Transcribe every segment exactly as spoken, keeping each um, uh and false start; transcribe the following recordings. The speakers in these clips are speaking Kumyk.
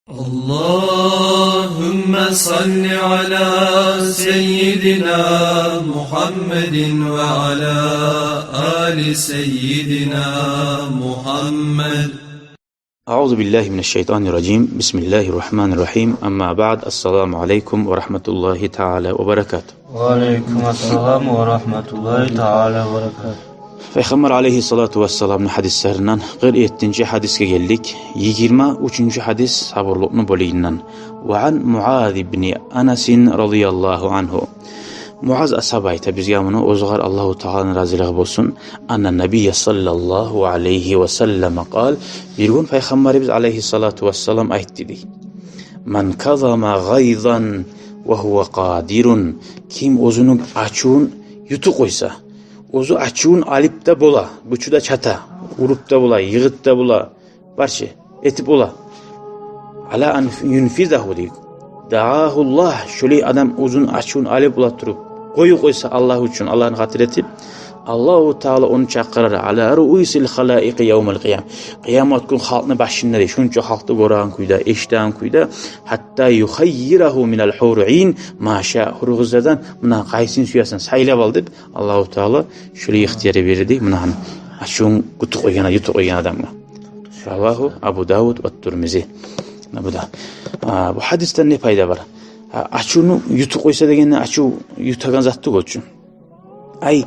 اللهم صل على سيدنا محمد وعلى آل سيدنا محمد. أعوذ بالله من الشيطان الرجيم. بسم الله الرحمن الرحيم. أما بعد. السلام عليكم ورحمة الله تعالى وبركاته. Ва алейкум ассалам ва рагьматуллагьи таала ва баракатугь. Пайхаммар алейгьиссалату вассаламны гьадислеринден къыркъ еттинчи гьадисге гелдик. Йигирма уьчюнчю гьадис сабурлукъну бёлюгюнден. Ва ан Муаз ибни Анасин радияллагьу ангьу. Муаз асгьаба айта бизге, муну оьзюгер Аллагьу Тааланы разилиги болсун. Анна набийя саллаллагьу алайгьи ва саллама къал. Бир гюн Пайхаммарыбыз алейгьиссалату вассалам айтды дей: «Ман казама гъайзан ва гьува къадирун». Ким оьзюню ачувун ютуп къойса, оьзю ачувун алып да бола, гючю де чата, уруп да бола, йыгъып да бола, барча этип бола. «Ала ан юнфизагьу», — дей. «Даагьуллагь», шолай адам оьзюню ачувун алып бола туруп, къоюп къойса Аллагь учун, Аллагьны хатири этип, Аллагьу Таала ону чакъырар «ала руусил халаикъи явмал къиям». Къыямат гюн халкъны башында дей, шунча халкъны гёреген кюйде, эшитеген кюйде, «гьатта юхаййирагьу минал гьуру ин ма ша». Гьуру къызлардан муна къайсын сюесен, сайлап ал деп, Аллагьу Таала шолай ихтияр берди муна гьана ачувун ютуп къойгъан, ютуп къойгъан адамгъа. Равагьу Абу Давуд ва Тирмизи. Муна бу да. А, бу гьадисден не пайда бар? А, ачувну ютуп къойса дегенде, ачув ютагъан зат тюгюл чю. Ай,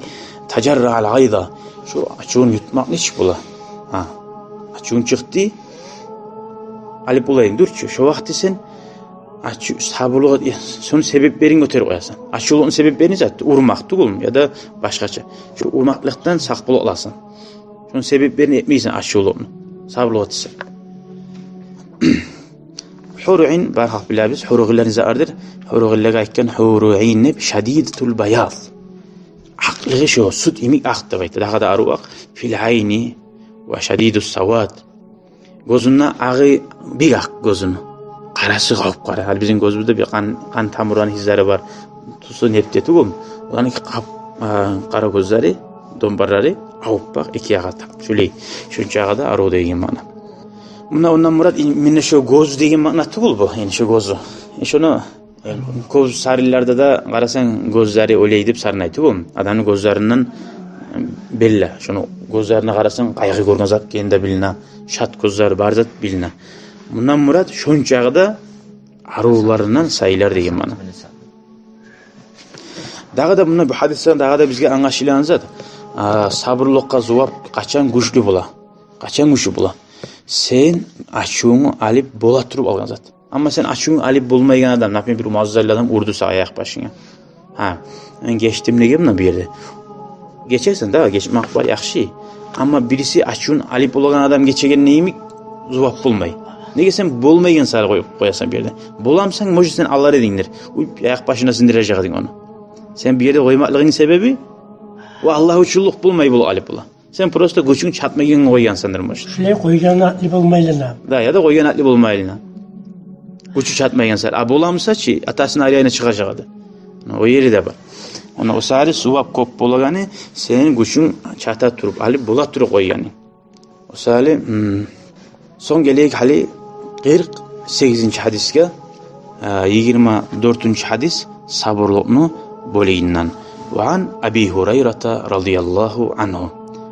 тажарра ал гъайза. Шо ачувун ютмакъ нечик бола? Гьа. Ачувунг чыкъды, алып болайым дюр чю. Шо вакъти сен ачув, сабурлукъ эт, шону себеплерин гётерип къоясан. Ачувлукъну себеплери не зат? Урмакъ тюгюлмю? Яда башгъача. Шо урмакълыкъдан сакъ болуп къаласан. Шону себеплерин этмейсен ачувлукъну. Сабурлукъ этесен. Гьуру ин, бархалкъ билебиз, гьуру къызлар не затдыр? Гьуру къызлагъа айтгъан гьуру ин деп, шадидатул баяз. Акълыгъы шо сют йимик акъ деп айта. Дагъы да арив акъ. Фил айни ва шадидус савад. Гёзюнде агъы бек акъ гёзюню. Къарасы къап-къара. Гьали бизин гёзюбюзде бир къан, къан тамурланы гьызлары бар. Тюсю непте тюгюлмю? Оланы къап, а, къара гёзлери, домбарлары, авуппакъ эки ягъы тап. Шолай, шончагъы да арив деген маъна. Муна ондан мурат, ин-, именно шо гёз деген маъна тюгюл бу. Яни шо гёзю. Э, шону, э, кёп сарынларда да къарасанг, гёзлери олай деп сарнай тюгюлмю? Адамны гёзлеринден, э, белли. Шону гёзлерине къарасанг, къайгъы гёрген зат экени де билине, шат гёзлери бар зат билине. Мундан мурат шончагъы да аривларындан сайлар деген маъна. Дагъы да мунда бу гьадисден дагъы да бизге англашылагъан зат, а, сабурлукъгъа зувап къачан гючлю бола? Къачан гючлю бола? Сен ачувунгну алып бола туруп алгъан зат. Амма сен ачувунгну алып болмайгъан адам, например, бир муаззалли адам урду сагъа аякъ башынга. Гьа, мен гечдим деген муна бу ерде. Гечесен да, гечмек бар, яхшы. Амма бириси ачувун алып болагъан адам гечеген йимик зувап болмай. Неге сен болмайгъан саялы къоюп къоясан бу ерде? Боламсанг, может, сен алар эдингдир. Уй, аякъ башына сындыражакъ эдинг ону. Сен бу ерде къоймакълыгъынгны себеби, о Аллагь учунлукъ болмай болуп алып бола. Сен просто гючюнг чатмайгъангъа къойгъансандыр, может. Шулай къойгъан атлы болмайлана. Да, яда къойгъан атлы болмайлана. Гючю чатмайгъан саялы. А боламса чы, атасыны арайына чыгъажакъ эди. О ери де бар. Ону о саялы зувап кёп болагъаны, сени гючюнг чата туруп, алып бола туруп къойгъаны. О саялы, м, сонг гелейик гьали къыркъ сегизинчи гьадисге, э, йигирма дёртюнчю гьадис сабурлукъну бёлюгюнден. Ва ан Аби Гьурайрата радияллагьу ангьу.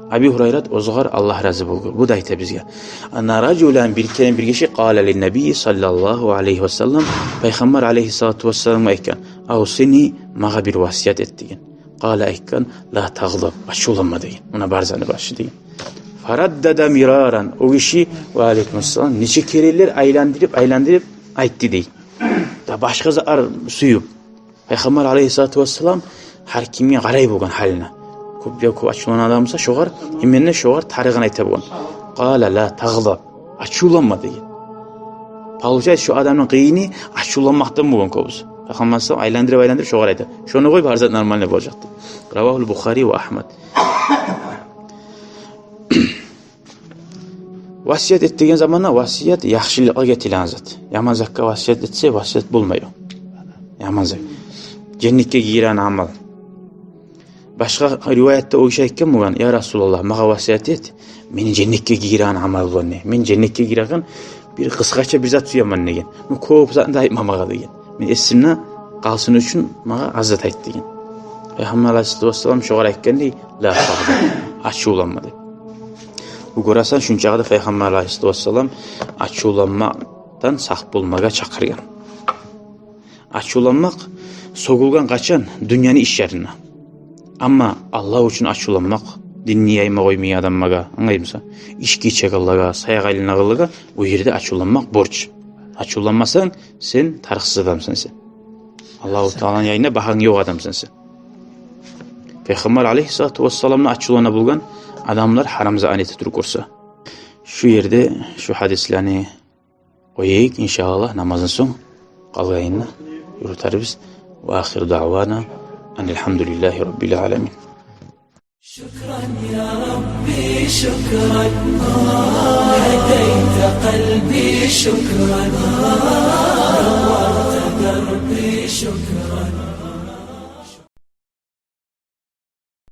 Аби Гьурайрат, оьзюгер Аллагь рази болгъур, бу да айта бизге: анна ражулан, бир керен бир гиши, къала лин-набийи саллаллагьу алайгьи ва саллам, Пайхаммар алайгьиссалату вассаламгъа айтгъан: «Авсини, магъа бир васият эт», — деген. Къала, айтгъан: «Ла тагъдаб, ачувланма», — деген. Муна бар затны башы деген. Фараддада мираран. О гиши, ва алейкум ассалам, нече керенлер айландырып, айландырып айтды дей. Да башгъа затлар сююп. Пайхаммар алайгьиссалату вассалам гьар кимге къарай болгъан гьалына. Кёп, я кёп ачувланагъан адам буса, шогъар, именно шогъар тарыгъын айта болгъан. Къала: «Ла тагъдаб, ачувланма», — деген. Получается, шо адамны къыйыны ачувланмакъдан болгъан кёбюсю. Пайхаммар саллаллагьу алайгьи ва саллам айландырып, айландырып, шогъар айта: «Шону къой, бар зат нормально болажакъ», — деп. Равагьул Бухари ва Агьмад. Васият эт деген заманда, васият яхшылыкъгъа гетилеген зат. Яман затгъа васият этсе, васият болмай о. Яман зат. Женнетге гиреген амал. Башгъа риваятда о гиши айтгъан болгъан: «Я Расулаллагь, магъа васият эт, мени женнетге гиреген амал булан, не, мен женнетге гиреген бир къысгъача бир зат сюемен деген. Ну, кёп затны да айтмамагъа деген. Мен эсимде къалсын учун магъа аз зат айт деген. Пайхаммар алайгьиссалату вассалам шогъар айтгъан дей: «Ла тагъдаб, ачувланма», — деп. Бу гёресен, шунчагъа да Пайхаммар алайгьиссалату вассалам ачувланмакъдан сакъ болмагъа чакъыргъан. Ачувланмакъ сёгюлген къачан? Дюньяны ишлерине. Амма Аллагь учун ачувланмакъ, динни яйма къоймай адамлагъа, англаймысан? Ички ичегенлеге, саякъ айланагъанлагъа, о ерде ачувланмакъ борч. Ачувланмасанг, сен тарыкъсыз адамсан сен. Аллагьу Тааланы янында багьанг ёкъ адамсан сен. Пайхаммар алайгьиссалату вассаламны ачувлана болгъан адамлар гьарам затны эте туруп гёрсе. Шу ерде шу гьадислени къояйыкъ, иншааллагь, намаздан сонг къалгъанын юрютербиз. Ва ахиру даъвана анил гьамдулиллагьи раббил аламин. شكرا يا ربي، شكرا، هديت قلبي، شكرا، نورت دربي، شكرا.